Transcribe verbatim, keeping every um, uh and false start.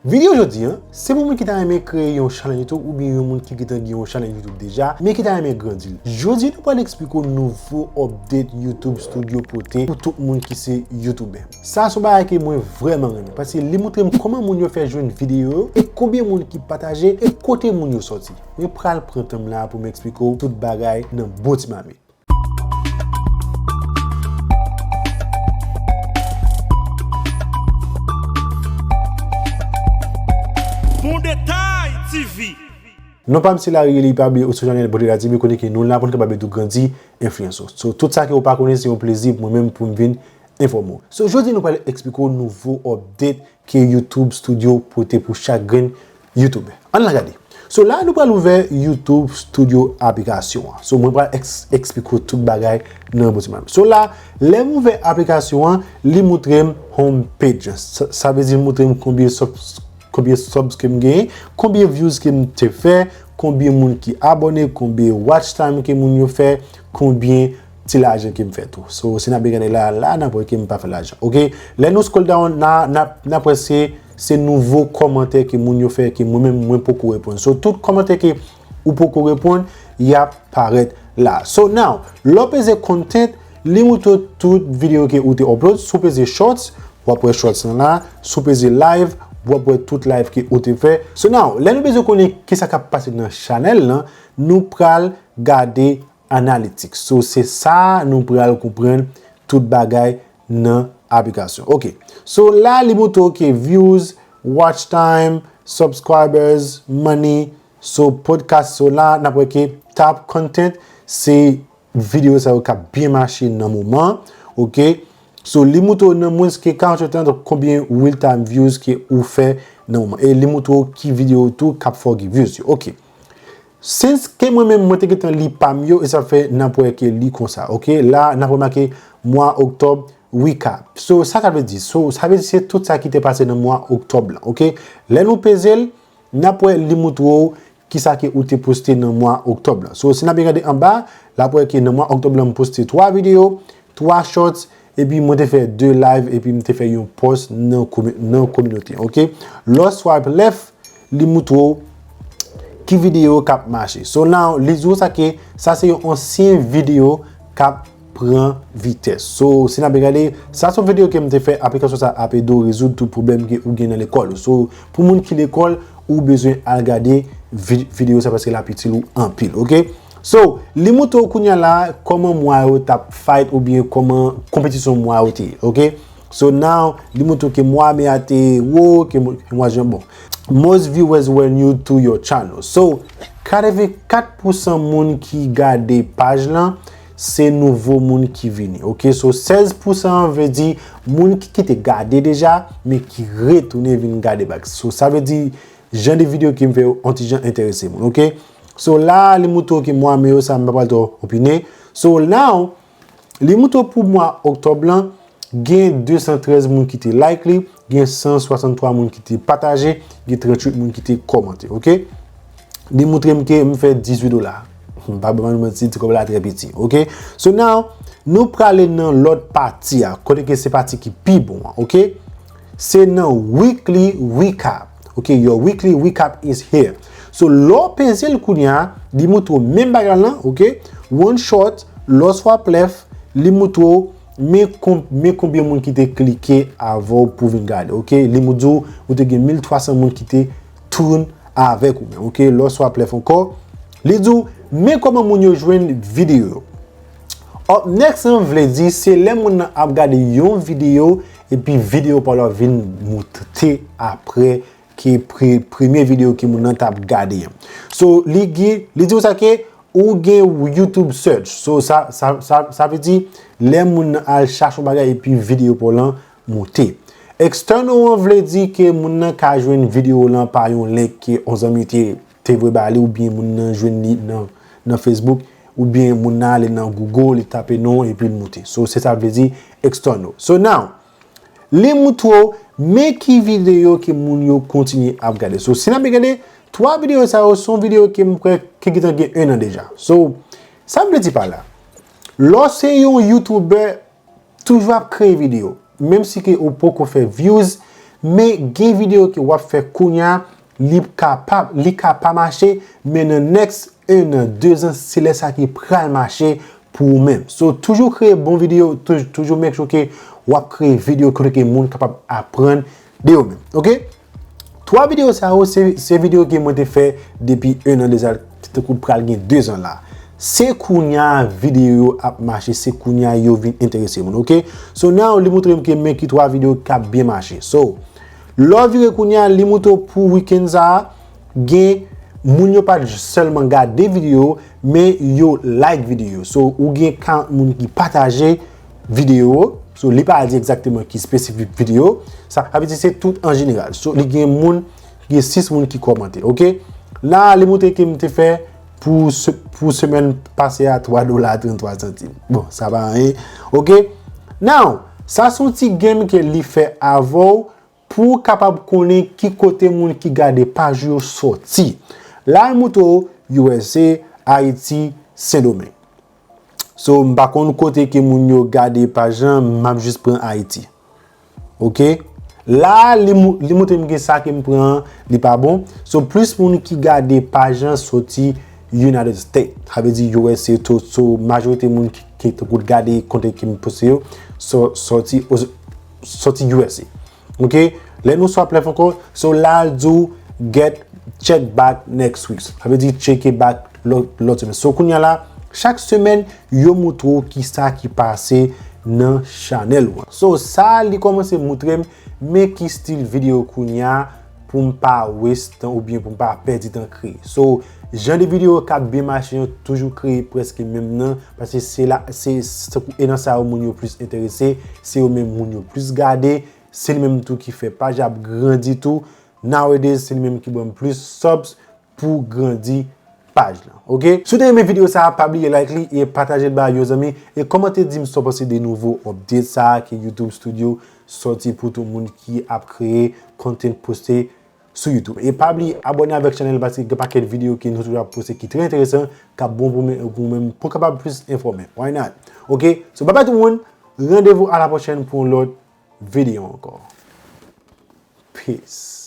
Videyo jodi a, se pou moun ki ta renmen kreye yon chanèl YouTube oubyen yon moun ki gentan gen yon chanèl YouTube deja, men ki ta renmen grandi l. Jodi a nou pral eksplike w nouvo update YouTube Studio pote pou tout moun ki se YouTuber. Sa se yon bagay ke mwen vrèman renmen, paske li montre m kòman moun yo fè jwenn videyo yo, e konbyen moun ki pataje, e kote moun yo sòti. Mwen pral pran tan m la pou m eksplike w tout bagay nan bon ti mamit. Bon Detay T V. Non pa m se Larry Eli, pa bliye ou sou chanèl Bon Detay T V, kote ke nou la pou n kapab ede w grandi enfliyans ou. So, tout sa ke ou pa konnen, se yon plezi pou mwen menm pou m vin enfòme w. So, jodi nou pral eksplike w nouvo update ke YouTube Studio pote pou chak grenn YouTuber. Ann al gade. So, la nou pral ouvè YouTube Studio aplikasyon an. So, mwen pral eks-, eksplike w tout bagay nan yon bon ti moman. So, la, lè m ouvè aplikasyon an, li montre m home page. Sa, sa vle di li montre m konbyen subs-, konbyen subs ke m genyen, konbyen views ke m te fè, konbyen moun ki abòne, konbyen watch time ke moun yo fè, konbyen ti lajan ke m fè tou. So, si n ap gade la, la, n ap wè ke m pa fè lajan. Oke? Lè nou scroll down, n a, n ap, n ap wè se, se nouvo kòmantè ke moun yo fè ke mwen menm, mwen poko reponn. So, tout kòmantè ke ou poko reponn, y ap parèt la. So, now, lè w peze content, li montre w tout videyo ke ou te upload. Si w peze shorts, w ap wè shorts lan la. Si w peze live, w ap wè tout live ke ou te fè. So, now, lè nou bezwen konnen kisa k ap pase nan chanèl lan, nou pral gade analytics. So, se sa nou pral konprann tout bagay nan aplikasyon. Oke. So, la, li montre w ke views, watch time, subscribers, money. So, podcast, so la, n ap wè ke top content, se videyo sa yo k ap byen mache nan moman. Oke. So, li montre w nan mwens ke karant tan, konbyen real time views ke ou fè nan moman. E li montre w ki videyo tou k ap fè w gen views yo. Oke. Since ke mwen menm, mwen te gentan li pa m yo, e sa fè n ap wè ke li konsa, oke? La, n ap remake mwa oktòb recap. So, sa sa vle di? So, sa vle di se tout sa ki te pase nan mwa oktòb lan, oke? Lè nou peze l, n ap wè li montre w kisa ke ou te poste nan mwa oktòb lan. So, si n ap gade anba, l ap wè ke nan mwa oktòb lan, m poste twa videyo, twa shorts, epi mwen te fè de live, epi m te fè yon post nan komi-, nan kominote, oke? Lè w swipe left, li montre w ki videyo k ap mache. So now, li di w sa ke sa se yon ansyen videyo k ap pran vitès. So, si n ap gade, sa se yon videyo ke m te fè, aplikasyon sa ap ede w rezoud tout pwoblèm ke ou gen nan lekòl ou. So, pou moun ki lekòl, ou bezwen al gade vi-, videyo sa paske l ap itil ou anpil, oke? So, li montre w kounye a la kòman mwa yo t ap fight oubyen kòman konpetisyon mwa yo te ye, oke? So now, li montre w ke mwa me a te wo, ke mwa, ke mwa jen, bon. Most viewers were new to your channel. So, katrevenkat pousan moun ki gade paj lan, se nouvo moun ki vini. Oke, so sèz pousan an vle di moun ki, ki te gade deja, men ki retounen vin gade back. So, sa vle di jan de videyo ke m fè yo, yon ti jan enterese moun. Oke? So, la, li montre w ke mwa me yo, sa, m pa pral twò opine. So, now, li montre w pou mwa oktòb lan, gen de san trèz moun ki te like li, gen san swasanntwa moun ki te pataje, gen tranntuit moun ki te kòmante, oke? Li montre m ke m fè dizuit dola. M pa ban nou manti, ti kòb la trè piti, oke? So now, nou prale nan lòt pati a, kote ke se pati ki pi bon an, oke? Se nan weekly recap, oke? Your weekly recap is here. So, lè w peze l kounye a, li montre w menm bagay lan, oke? One shot, lè w swipe left, li montre w men kon-, men konbyen moun ki te klike avè w pou vin gade, oke? Li montre w, ou te gen mil twa san moun ki te tune avèk ou menm, oke? Lè w swipe left ankò, li di w, men kòman moun yo jwenn videyo yo. Up next lan vle di se lè moun nan ap gade yon videyo, epi videyo pa w la vin moute apre ke pre-, premye videyo ke moun nan t ap gade an. So, li gi-, li di w sa ke ou gen YouTube search. So, sa, sa, sa, sa vle di, lè moun nan al chache yon bagay epi videyo pa w lan moute. External an vle di ke moun nan ka jwenn videyo lan pa yon link ke yon zanmi te, te voye ba li, oubyen moun nan jwenn li nan, nan Facebook, oubyen moun nan ale nan Google, li tape non epi l moute. So, se sa vle di external. So, now, li montre w men ki videyo ke moun yo kontinye ap gade. So, si n ap gade, twa videyo sa yo, se yon videyo ke m kwè ke gentan gen en an deja. So, sa m vle di pa la? Lè w se yon YouTuber, toujou ap kreye videyo. Menm si ke ou poko fè views, Men gen videyo ke w ap fè kounye a, li ka pa, li ka pa mache, men nan next un an, de zan, se lè sa ki pral mache pou ou menm. So, toujou kreye bon videyo, touj-, toujou make sure ke w ap kreye videyo kote ke moun kapab aprann de yo menm. Ok? Twa videyo sa yo, se, se videyo ke mwen te fè depi un an de sa, tankou pral gen de zan la. Se kounye a videyo yo ap mache, se kounye a yo vin enterese moun, ok? So, now, li montre m ke men ki twa videyo k ap byen mache. So, lè w vire kounye a, li montre w pou wikenn sa a, gen moun yo pa t sèlman gade videyo, men yo like videyo. So, ou gen karant moun ki pataje videyo. So, li pa di egzakteman ki spesifik videyo. Sa, sa vle di se tout an jeneral. So, li gen moun, gen sis moun ki kòmante, ok? La, li montre ke m te fè pou se-, pou semèn pase a twa dola trannntwa santim. Bon, sa pa anyen, ok? Now, sa se yon ti game ke li fè avè w pou w kapab konnen ki kote moun ki gade paj ou yo soti. La, l montre w U S A, Ayiti, Sendomeng. So, m pa konn kote ke moun yo gade paj lan, m ap jis pran Ayiti. Ok? La, li mou-, li montre m ke sa ke m pran an, li pa bon. So, plis moun ki gade paj lan soti United States. Sa vle di U S A, to, so, majorite moun ki, ki t ap gade kontni ke m poste yo, so, soti, o-, soti U S A. Ok? Lè nou swap lèf ankò, so la, l di w get, check back next week. Sa vle di tcheke back lòt, lòt semèn. So, kounye a la, chak semèn, yo montre w kisa ki pase nan chanèl ou an. So, sa, li kòmanse montre m, men ki stil videyo kounye a pou m pa waste tan oubyen pou m pa pèdi tan kreye. So, jan de videyo k ap byen mache an, toujou kreye prèske menm nan, paske se la, se, se, e nan sa yo moun yo plis enterese, se yo menm moun yo plis gade, se li menm tou ki fè paj la ap grandi tou. Nowadays, se li menm ki ban m plis subs pou grandi paj lan. Ok? Si w te renmen videyo sa a, pa bliye like li e pataje l ba yon zanmi e kòmante di m sa w panse de nouvo update sa a ke YouTube Studio sòti pou tout moun ki ap kreye content poste sou YouTube. E pa bliye abòne avèk chanèl paske gen pakèt videyo ke nou toujou ap poste ki trè enteresan, k ap bon pou men-, pou menm, pou w kapab plis enfòme. Why not? Ok? So, bye bye tout moun. Randevou a la pwochèn pou yon lòt videyo ankò. Peace.